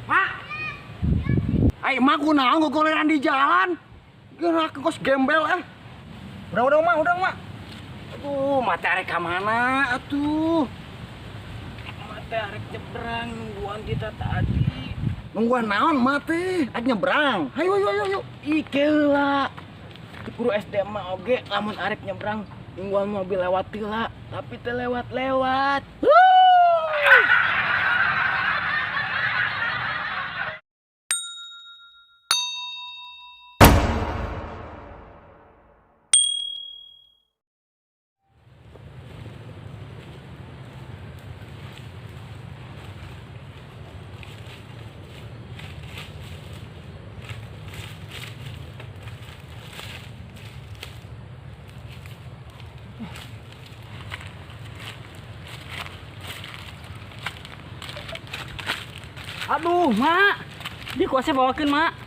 Mak. Ai mak kunaon gogoleran di jalan? Geura kos gembel eh. Udah mak, udah mak. Aduh, mate arek ka mana atuh? Mate arek nyebrang nungguan kita tadi. Nungguan naon mate? Arek nyebrang. Hayu ayo ayo ayo. Ih keula. Guru SD mah oge lamun arek nyebrang nungguan mobil lewat heula, tapi teu lewat-lewat. Aduh, Mak. Di kuasnya bawakeun, Mak.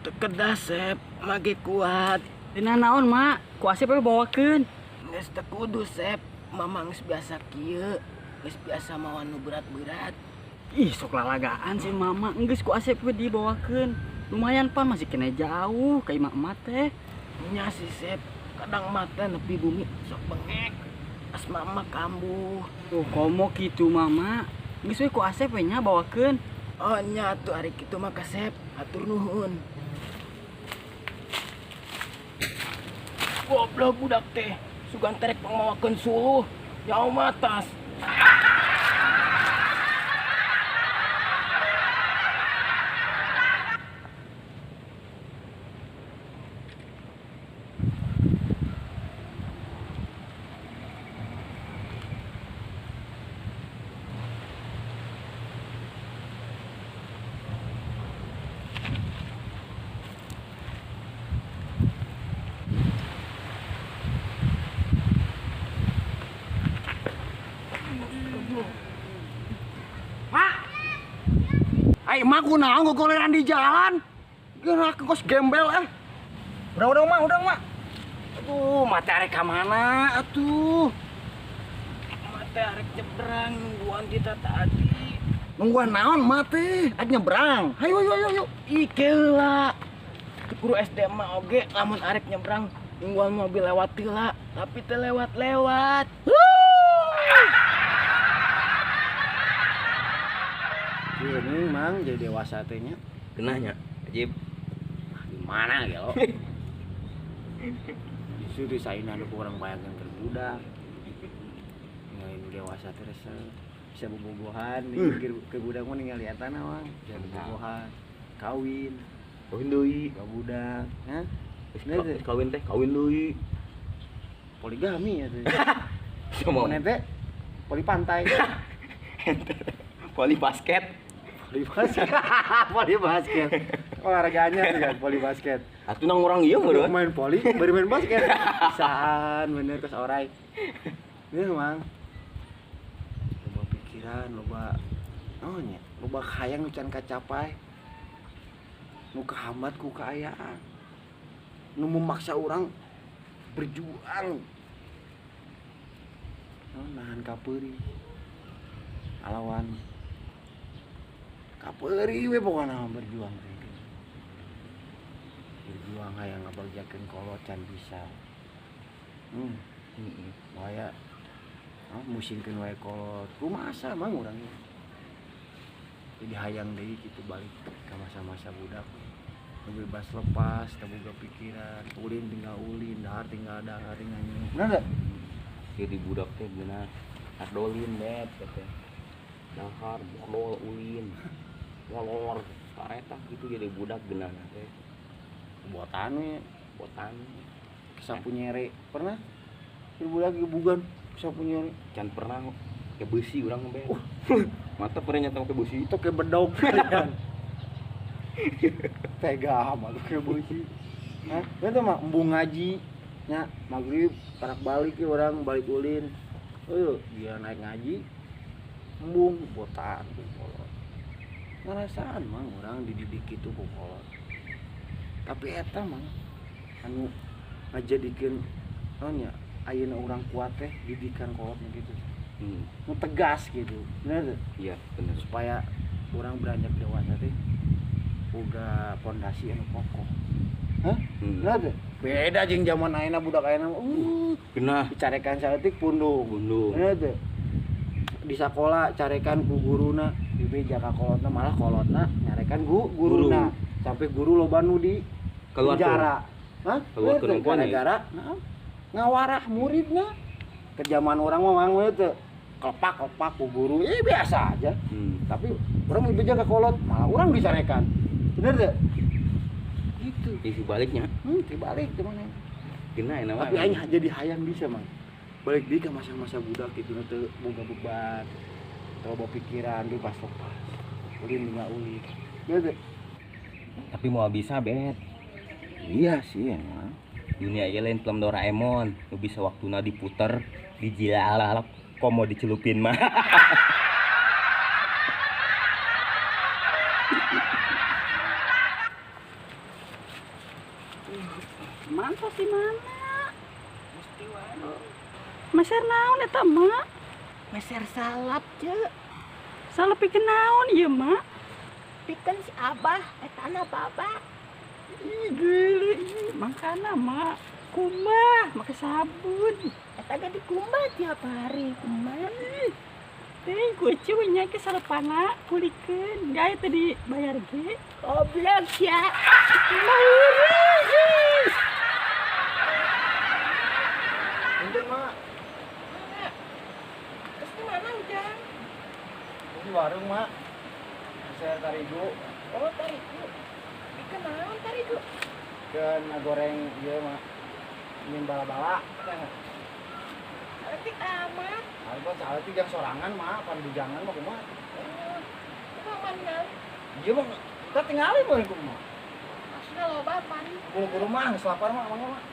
Teu kedah, Sep. Mage kuat. Dina naon, Mak? Kuasnya bae bawakeun. Geus teu kudu, Sep. Mama geus biasa kieu. Geus biasa mawa nu berat-berat. Ih, sok lalagaan sih Mama. Geus ku Asep we dibawakeun. Lumayan pan masih kena jauh ka imah emak teh. Nya si Sep, kadang mata nepi bumi sok bengek. Pas Mama kambuh. Oh, komo kitu Mama. Geus we ku Asep we nya bawakeun. Oh nya atuh ari kitu mah kasep, hatur nuhun. Goblok budak teh, sugan terek pangmawakeun suluh, nyawa matas. Ai mak kunaon gogoleran di jalan? Geura kos gembel eh. Udah mak, udah mak. Aduh, mate arek ka mana atuh? Mate arek nyebrang nungguan kita tadi. Nungguan naon mate? Arek nyebrang. Hayu ayo ayo ayo. Ih keula. Guru SD mah oge lamun arek nyebrang nungguan mobil lewat heula, tapi teu lewat-lewat. Ini mang jadi dewasa teh nya. Genah nya, ajib. Gimana gelo? Justru disainan ku orang bayangkan keur budak. Ninggalin dewasa teh resep. Bisa bobogohan, ke budak mah ningali eta na mang. Bisa bobogohan, kawin. Kawin deui, ka budak, hah? Kawin teh, kawin deui. Poligami ya teh. Sama teh poli pantai. Poli basket. Poli basket. Poli basket. Olahraganya tuh kan poli basket. Atuh nang urang ieu meureun. Main poli, bari main basket. Bisaan bener kos orai. Ini mang. Loba pikiran, loba naon nya? Loba hayang nu can kacapai. Nu kahambat ku kaayaan. Nu memaksa urang berjuang. Nahan kapeuri. Alawan kapeuri we pokona berjuang teh. Berjuang hayang ngabagjakeun kolot can bisa. Waya musingkeun wae kolot. Kumaha mang urang jadi hayang deui kitu balik ka masa-masa budak. Bebas lepas, teu boga pikiran, ulin tinggal ulin, dahar tinggal dahar, tinggal nyium. Bener teh? Jadi budak teh geunah adolin bet teh. Dahar, bodol, ulin, molor, kareta gitu jadi budak geunah teh. Botan we, botan. Sapu nyere pernah? Jadi budak gebugan sapu nyere. Can pernah ke besi urang be. Mata pernah nyata ke besi. Itu ke bedog. Tega amat ke besi. Hah? Itu mah embung ngaji nya maghrib tarak balik ke orang balik ulin. Eueuh, dia naik ngaji. Embung botan ku kolot. Ngarasaan mang urang dididik kitu ku kolot. Tapi eta mang anu ngajadikeun naon nya ayeuna urang kuat teh didikan kolot nu kitu. Nu tegas gitu. Bener teu? Iya, bener. Supaya orang beranjak dewasa teh boga pondasi anu kokoh. Hah? Bener teu? Beda jeung zaman ayeuna budak ayeuna genah dicarekan saeutik pundung. Pundung. Bener teu? Di sakola carekan ku guruna, dibeja ka kolotna malah kolotna nyarekan guruna. Sampai guru loba nu di penjara. Hah? Gara-gara ngawarah muridna. Ke zaman orang mah mang we teu kelepak-kelepak ku guru, biasa aja. Tapi orang dibeja ka kolot, malah orang dicarekan. Bener teu? Gitu. Isi baliknya. Dibalik cuman. Genah enak mah. Tapi aing jadi hayang bisa, Mang. Balik deui ka masa-masa budak gitu teu boga beban. Teu loba pikiran bebas lepas. Ulin enggak ulin. Bener teu? Tapi mau bisa, Bet. Iya sih emang. Dunia ieu lain film Doraemon, nu bisa waktuna diputer, dijilalak, komo dicelupin mah. Mantap sih mana? Mesti wae. Meser naon eta, Mak? Meser salap, Ceu. Salap pikeun naon ieu, Mak? Pikeun si Abah, eta na Baba. Ih, geulis. Mangkana, Mak. Kumbah, make sabun. Eta ge dikumbah tiap hari, kumbah. Teh, kucu nya ke salepana kulikeun. Gae teh dibayar ge. Goblok sia. Mah. Punten, Mak. Terus di mana, Ujang? Di warung, Mak. Saya tarigu. Oh, tarigu. Pikeun naon tarigu? Pikeun ngagoreng ieu, Mak. Min bala-bala. Saeutik amat. Alba saeutik jang sorangan, Mak, pan bujangan mah kumaha. Kumaha mana? Ieu mah kita tingali mah kumaha. Maksudna loba pan. Buru-buru mah geus lapar mah mangga, Mak.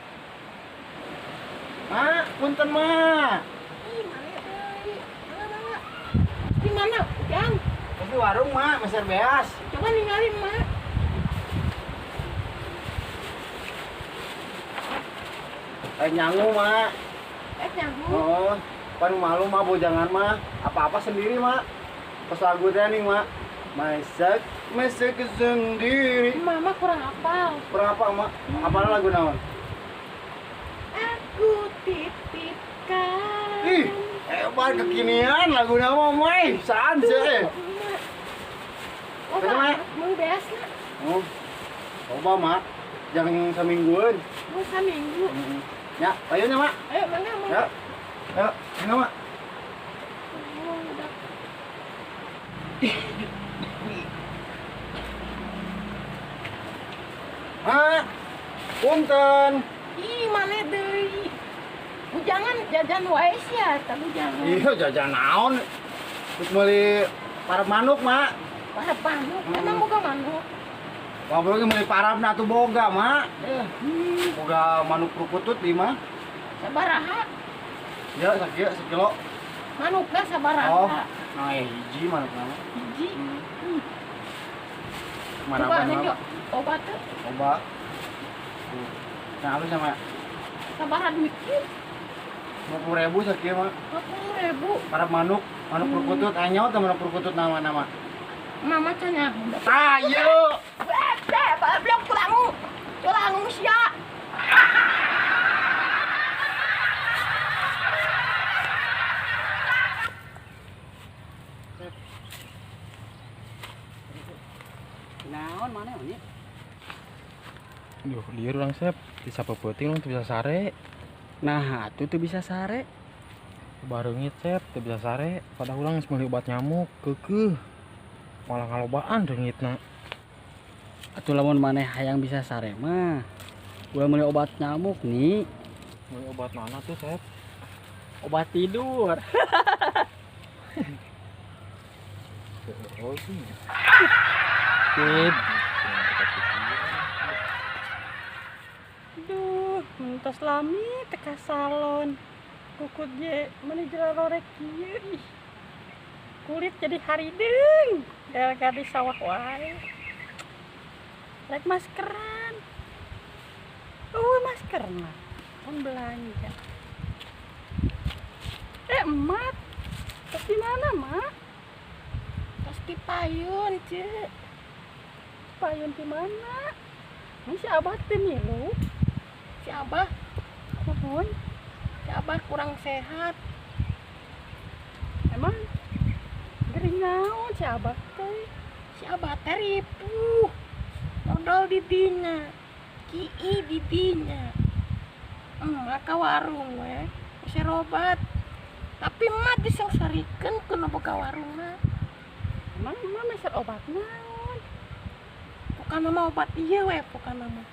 Mak, punten, Mak. Ih, mana deui? Mangga, mangga. Di mana, Ujang? Di warung, Mak, meser beas. Coba ninggalin, Mak. Nyangu, Mak. Nyangu. Oh, pan malu mah bojangan mah, apa-apa sendiri, Mak. Pas lagu teh nih, Mak. Masak, masak sendiri. Mama kurang hafal. Kurang apa, Mak? Apa lagu naon? Aku titipkan. Ih, hebat kekinian lagu nama, Mai. Saan sih? Oh, Mak, mau beas, Mak. Oh. Coba, Mak. Jangan samingguan. Mau saminggu. Ya, ayo nya, Mak. Ayo, mangga, mangga. Ya. Ayo, mangga, Mak. Oh, udah. Mak, punten. Ih, mana deui? Bujangan jajan wae sia, eta bujangan. Iya, jajan naon? Terus meuli parab manuk, Mak. Parab manuk? Emang boga manuk? Ngobrol ge meuli parabna atuh boga, Mak. Boga manuk krukutut di mah. Sabaraha? Ya, sakieu sekilo. Manukna sabaraha? Oh, nah hiji manukna. Hiji. Mana Coba nih, obat tuh. Obat. Nah, halus sama. Sabaraha duit ieu? 50.000 sakieu, Mak. 50.000. Parab manuk, manuk krukutut anyot teh manuk krukutut nama-nama. Mama cenah. Tah, ieu. Goblok tulangu. Tulangu sia. Naon mana ini? Duh, lieur urang Sep, disapa peuting urang teu bisa sare. Nah, atuh teu bisa sare. Bareungit Sep, teu bisa sare, padahal urang geus meuli obat nyamuk, keukeuh. Malah ngalobaan reungitna. Atuh lamun maneh hayang bisa sare mah, ulah meuli obat nyamuk nih. Meuli obat mana tuh, Sep? Obat tidur. Oh, sih. Sip. Duh, mentos lami teka salon. Kukut ge meni jelarorek kieu ih. Kulit jadi harideung. Gara-gara di sawah wae. Rek maskeran. Oh, masker mah. Kan belanja. Emat. Tos di mana, Mak? Tos di payun, Cek. Payun di mana? Ini si Abah teh milu. Si Abah? Kunaon? Si Abah kurang sehat. Emang gering naon si Abah teh? Si Abah teh ripuh. Modal di dinya. Kii di dinya. Emak ka warung we, meser obat. Tapi emak disengsarikeun ku nu boga warungna. Emang emak meser obat naon? Pokana mah obat ieu we pokana mah.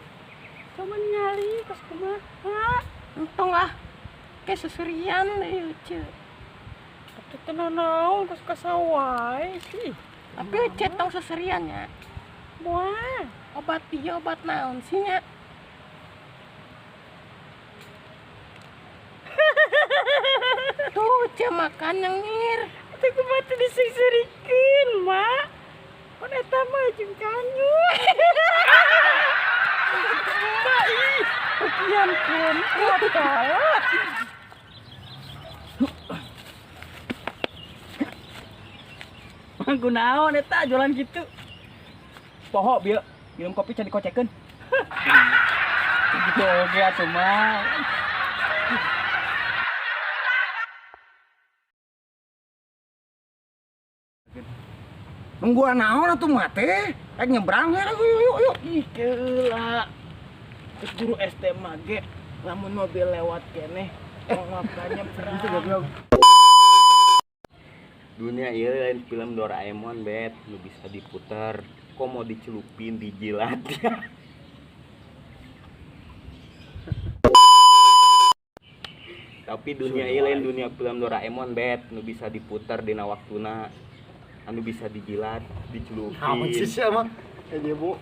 Coba ningali kos kumaha. Entong ah. Ke seserian ieu Ceu. Atuh teu nanaon kos kasawae sih. Tapi Ceu tong seserian nya. Moal. Obat ieu obat naon sih nya? Tuh, Ceu makan nyengir. Atuh kumaha teh diseungseurikeun, Mak? Pan eta mah jeung kanyut. Mak ih, ukian kun kuat banget. Mang kunaon eta jualan kitu? Poho bieu, minum kopi can dikocekeun. Gitu oge atuh mah. Nungguan naon atuh mah teh? Rek nyebrang ya, yuk yuk yuk. Ih, keula. Terus guru SD mah ge lamun mobil lewat keneh ngapa nyebrang. Dunia ieu lain film Doraemon bet, nu bisa diputer, kok mau dicelupin dijilat ya. Tapi dunia ieu lain dunia film Doraemon bet, nu bisa diputer dina waktuna, anu bisa dijilat, dicelupin. Naon sih sia mah? Eh Bu.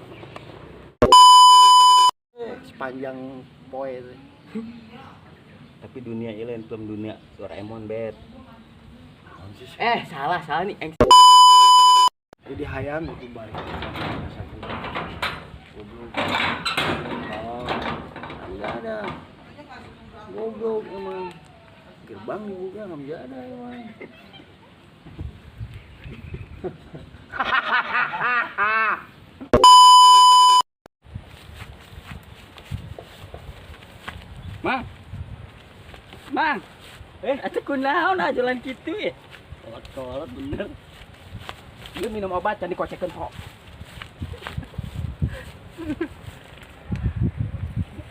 Sepanjang poe teh. Tapi dunia ieu lain film dunia Doraemon bet. Eh, salah nih. Jadi hayang itu balik. Goblok. Oh, enggak ada. Goblok emang. Gerbang dibuka enggak ada emang. Mang. Mang. Atuh kunaon jualan kitu ya? Kolot-kolot bener. Lu minum obat can dikocekeun kok.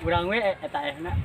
Urang we eta ehna.